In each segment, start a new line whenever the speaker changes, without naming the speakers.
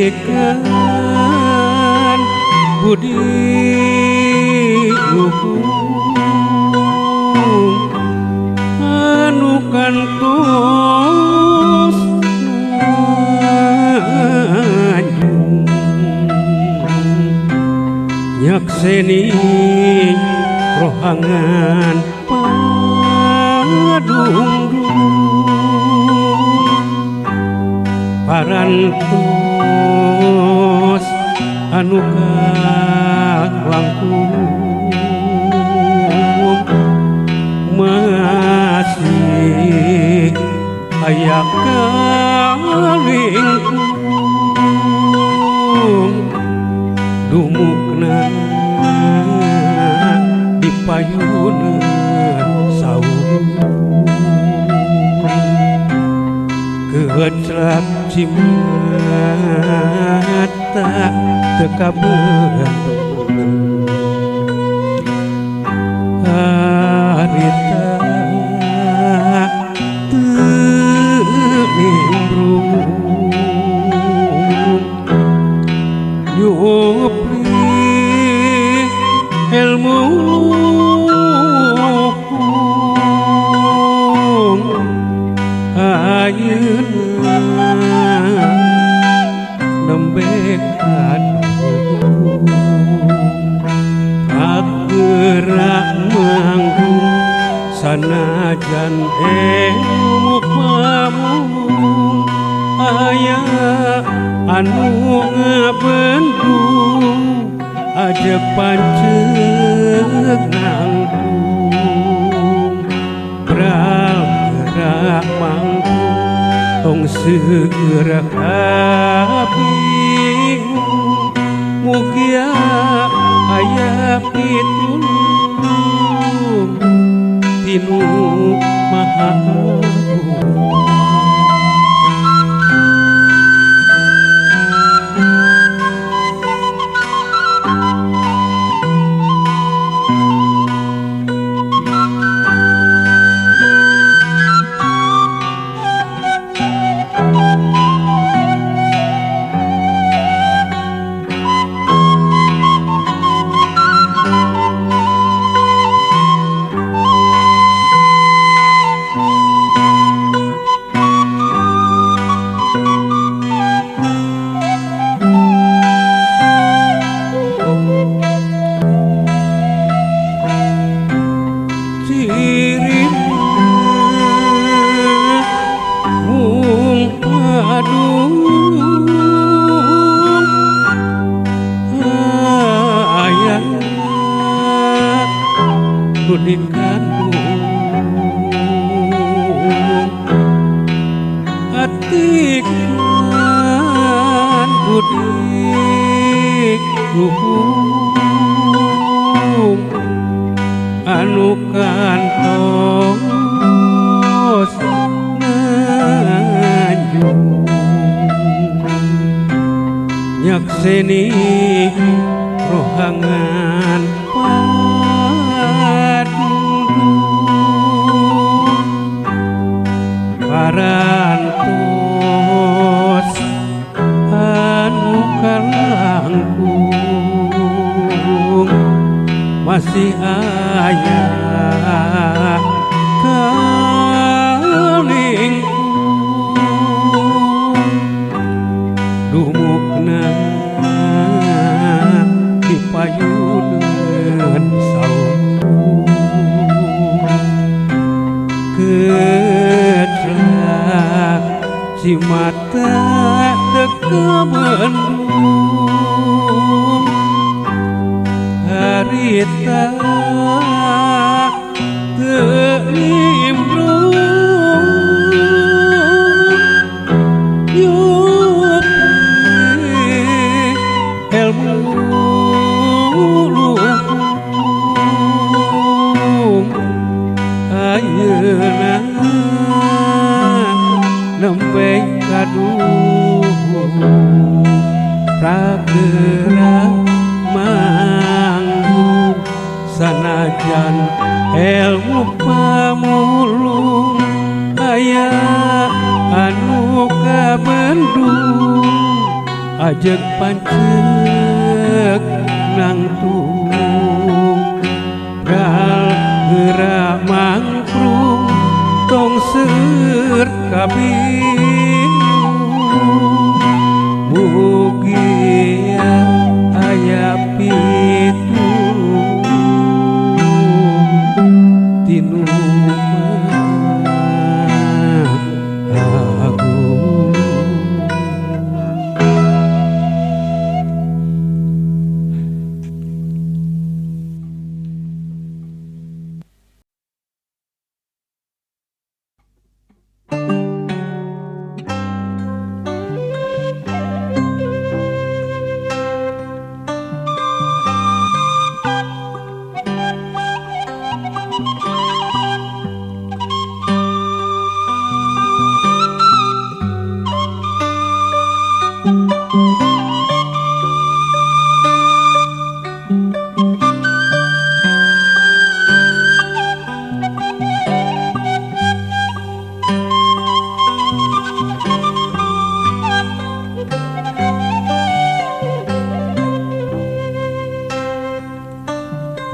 Atikan budi luhung anu kantos nanjung nyakseni rohangan padungdung parantos anu kalangkung masih aya kalingkung dumukna di payuneun saung keclak cimata teu kabendung harita teu nimbrung nyupri ilmu ayeuna nembe kadung gerak manggung sanajan ilmu pamulung aya anu ngabendung ajeg panceg nangtung bral gerak manggung tong seueur kabingung mugia aya pitulung tinu Maha Agung. Atikan budi luhung anu kantos nanjung nyakseni rohangan padungdung parantos anu kalangkung masih aya kalingkung dumukna di payuneun saung keclak cimata teu kabendung harita teu nimbrung nyupri ilmu luhung ayeuna nembe kaduhung rageura manggung sanajan ilmu pamulung aya anu kabendung Ajeg pancek nangtung Ral geura mangprung tong seueur kabingung. Mugia aya pitulung tinu Maha Agung.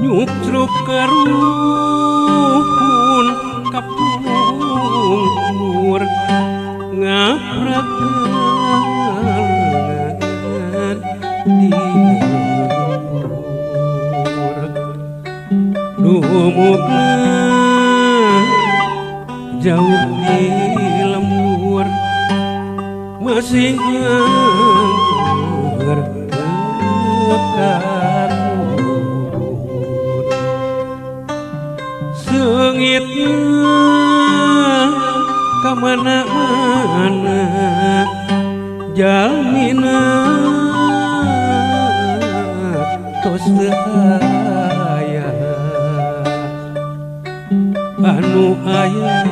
Nyucruk karuhun kapungkur ngaprak galengan di lembur dumukna jauh di lembur masih angker kakur. Seungitna kamana-mana jalmina tos teu aya anu aya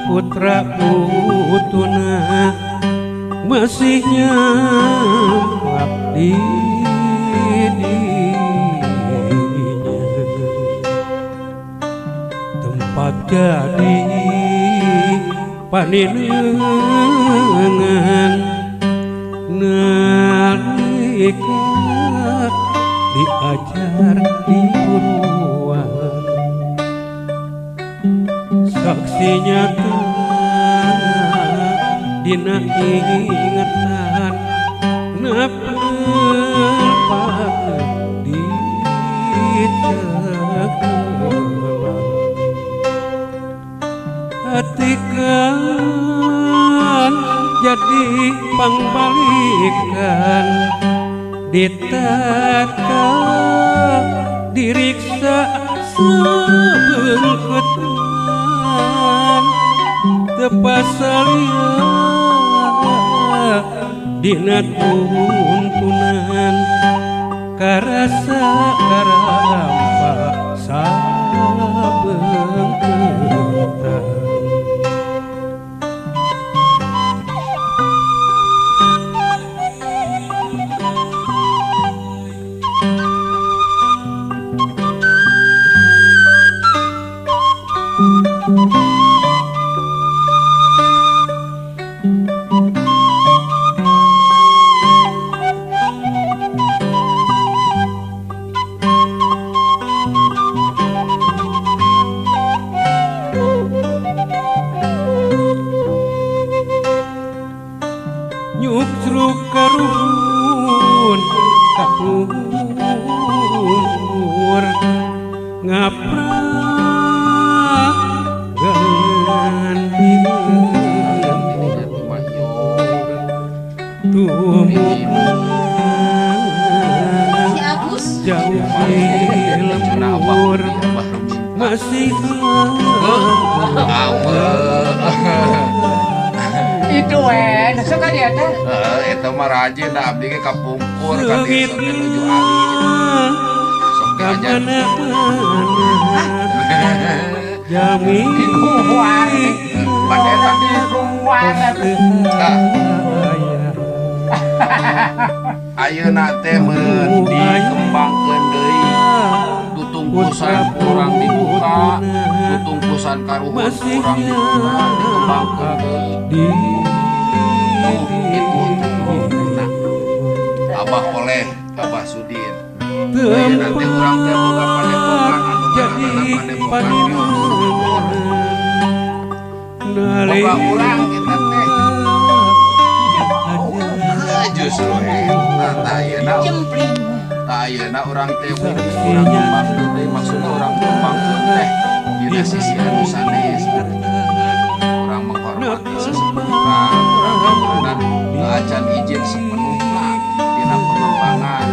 putra putuna masih nyampak di dinya. Tempat jadi paninengan nalika diajar di guruan saksi nyata dina ingetan napel di cekelan atikan jadi pangbalikan ditata diriksa sebengketan teu pasalia dina tuntunan karasa karampa sabengketan. Nyucruk karuhun kapungkur ngaprak galengan di lembur tumukna
Si Agus.
jauh di lembur masih
Itu we, suka dia teh.
Heeh, eta mah rajin da abdi ge kapungkur ka desa teh nuju alit. Sok diajar.
Kamana-mana jami
Pan eta
Di
tah ayeuna teh meureun dikembangkeun deui. Tutungkusan kurang dibuka, tutungkusan karuhun kurang dibuka, dikembangkeun deui.
di
Tuh, itu Abah Oleh, Abah Sudin. Ayeuna teh urang teh boga padepokan anu
jadi
ngaranna Padepokan Keong Sempur. Boga urang eta teh. Justru eta tah ayeuna.
Jempling.
Tah, ayeuna urang teh urang kembangkeun deui, maksudna urang kembangkeun teh dina sisi anu sanes. Urang menghormati sesepuh urang, urang beunang teu acan izin sepenuhna dina pengembangan.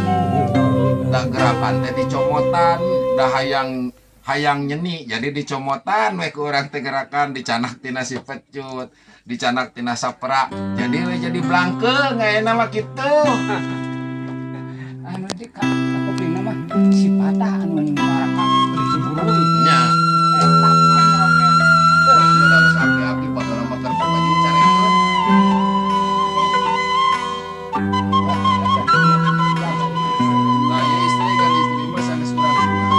Da gerakan teh dicomotan, da hayang hayang nyeni jadi dicomotan we ku urang teh gerakan, dicanak tina si pecut, dicanak tina sapra, jadi we jadi blangkeung ayeuna mah kitu.
Anu di ka kupingna mah si patah anu maraka si guru.
Nya.
Eta anu.
Da geus api-api baheula mah keur baju carekeun. Nah, ya istri kan, istri mah sanes urang Sunda.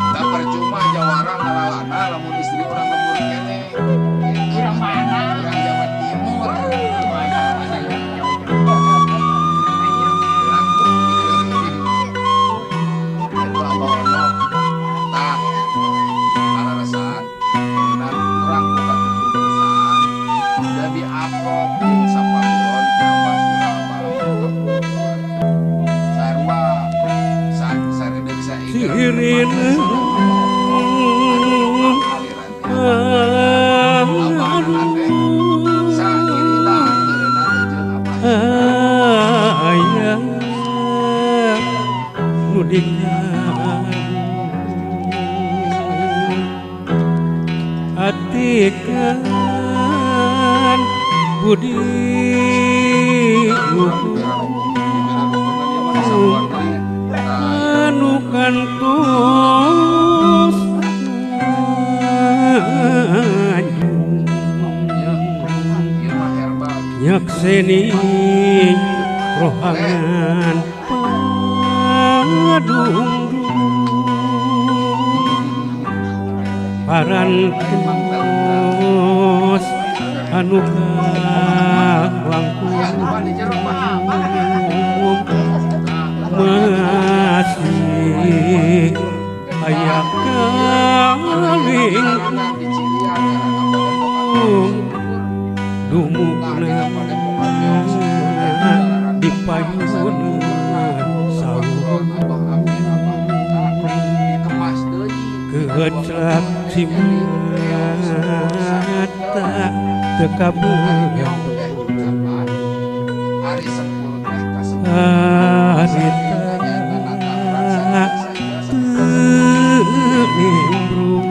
Da percuma jawara ngalalana lamun istri urang lembur keneh. Gitu.
Urang mana?
Urang Jawa Timur. Laku itu Abah Ono. Tah, alarasan dan urang buka keputusan jadi akrab jeung sapaguron Abah Sunda, Abah Lembur. Sarua saredeuk saiger
Sirin.
Aliran teh Abah teh sakirina meureunna teh jeung Abah.
Aya nu dikandung atikan budi luhur anu kantos ngajung nyakseni rohangan padungdung parantos anu kalangkung masih aya kalingkung dumukna di payunan saung keclak cimata teu kabeung harita teu nimbrung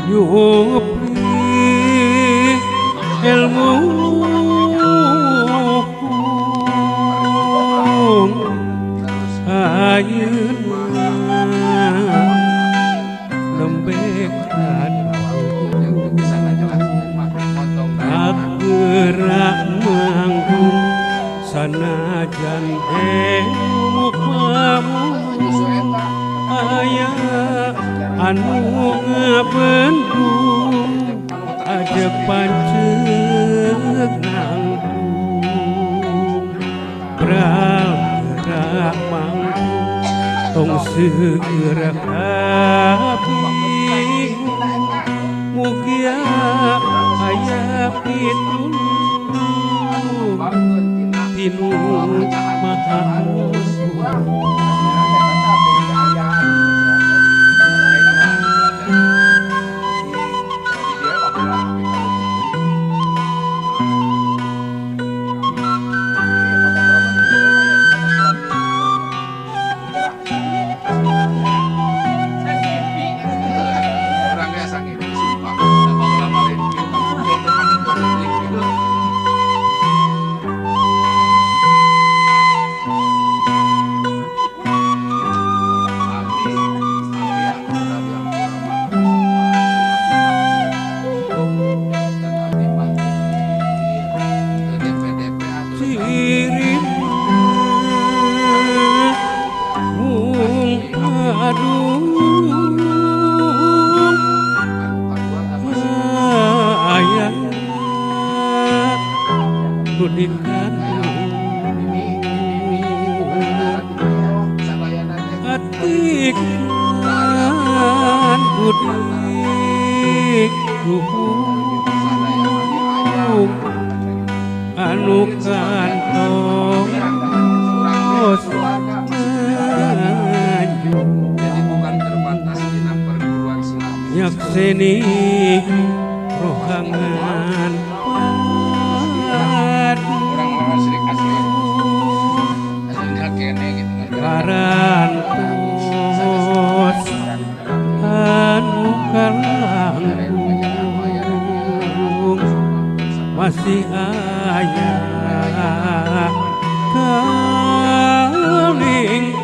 nyupri ilmu hukum ayeuna nembe gerak manggung sanajan emuk mamu aya anu ngabendung aja panceg nangtung bral gerak manggung tong segera kabingung mugia aya pitulung tinu maha. Ciri mung padung aya nu. Kini rohangan padu.
Orang orang asli asli asli kene gitu.
Parantos anu kalangkung masih aya kaling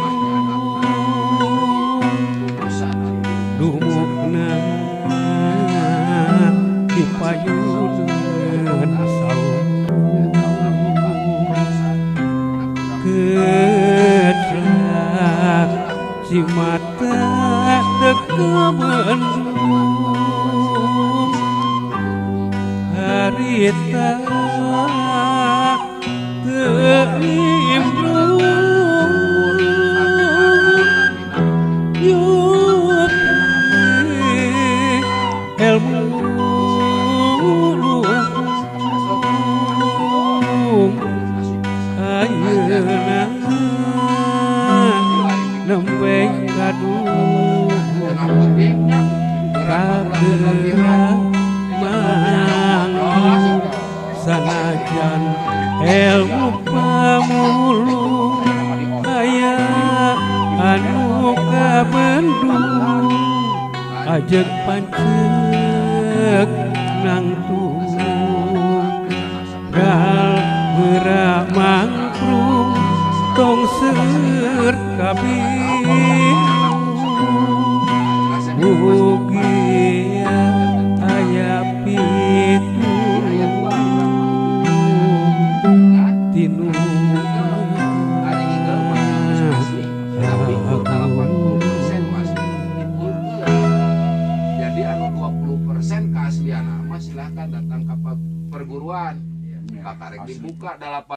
dumukna di payuneun saung ketrak si mata teu kabendung harita teu nimbrung yuk ilmu luhung ayeuna nembe kaduhung kageura manggung sanajan ilmu pamulung aya anu kabendung ajeg panceg nangtung gal geura mangprung tong seueur kabingung mugia aya pitulung tinu.
Ari Eagle mah asli, tapi 80% masih dipulkeun. Jadi anu 20% keaslian mah silahkan datang ke perguruan. Kakarek dibuka 8